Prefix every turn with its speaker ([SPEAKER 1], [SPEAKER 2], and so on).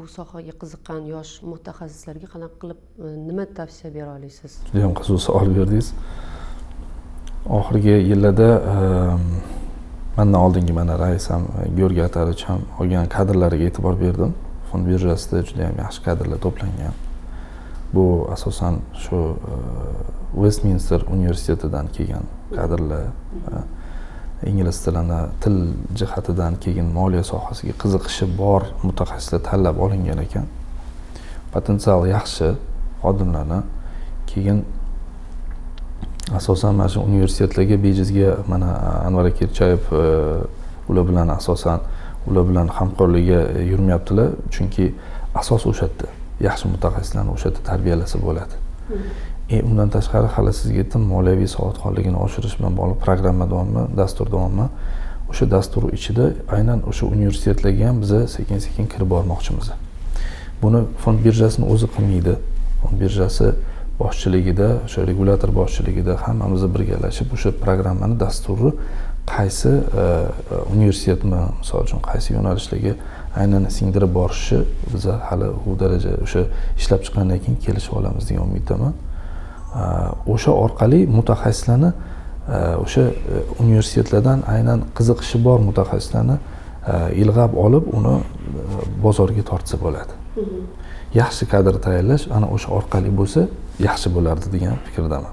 [SPEAKER 1] Bu sohaga qiziqqan yosh mutaxassislarga qanaqa qilib, nima tavsiya bera olasiz?
[SPEAKER 2] Judayam qiziq savol berdingiz. Oxirgi yillarda mandan oldingi mana rais ham, Georgiy Otarovich ham olgan kadrlariga e'tibor berdim. Fond birjasida judayam yaxshi kadrlar to'plangan. Bu asosan shu Westminster universitetidan kelgan kadrlar, ingliz tilini, til jihatidan, keyin moliya sohasiga qiziqishi bor mutaxassislar tanlab olingan ekan. Potensial yaxshi xodimlarni. Keyin asosan mana shu universitetlarga bejizga mana Anvar aka Erchayev, ular bilan, asosan ular bilan hamkorlikka yurmayaptilar, chunki asos o'sha yerda, yaxshi mutaxassislarni o'sha yerda tarbiyalasa bo'ladi. Undan tashqari, hali sizga aytdim, moliyaviy savodxonligini oshirish bilan bog'liq programma deyapman, dastur deyapman. O'sha dastur ichida aynan o'sha universitetlarga ham biza sekin sekin kirib bormoqchimiz. Buni fond birjasini o'zi qilmaydi. Fond birjasi boshchiligida, o'sha regulyator boshchiligida hammamiz birgalashib o'sha programmani, dasturni qaysi universitetmi, misol uchun, qaysi yo'nalishlarga aynan singdirib borishi, biza hali u daraja o'sha ishlab chiqqandan keyin kelishib olamiz degan umiddaman. O'sha orqali mutaxassislarni, o'sha universitetlardan aynan qiziqishi bor mutaxassislarni ilg'ab olib, uni bozorga tortsa bo'ladi. Yaxshi kadr tayyorlash ana o'sha orqali bo'lsa, yaxshi bo'lardi degan fikrdaman.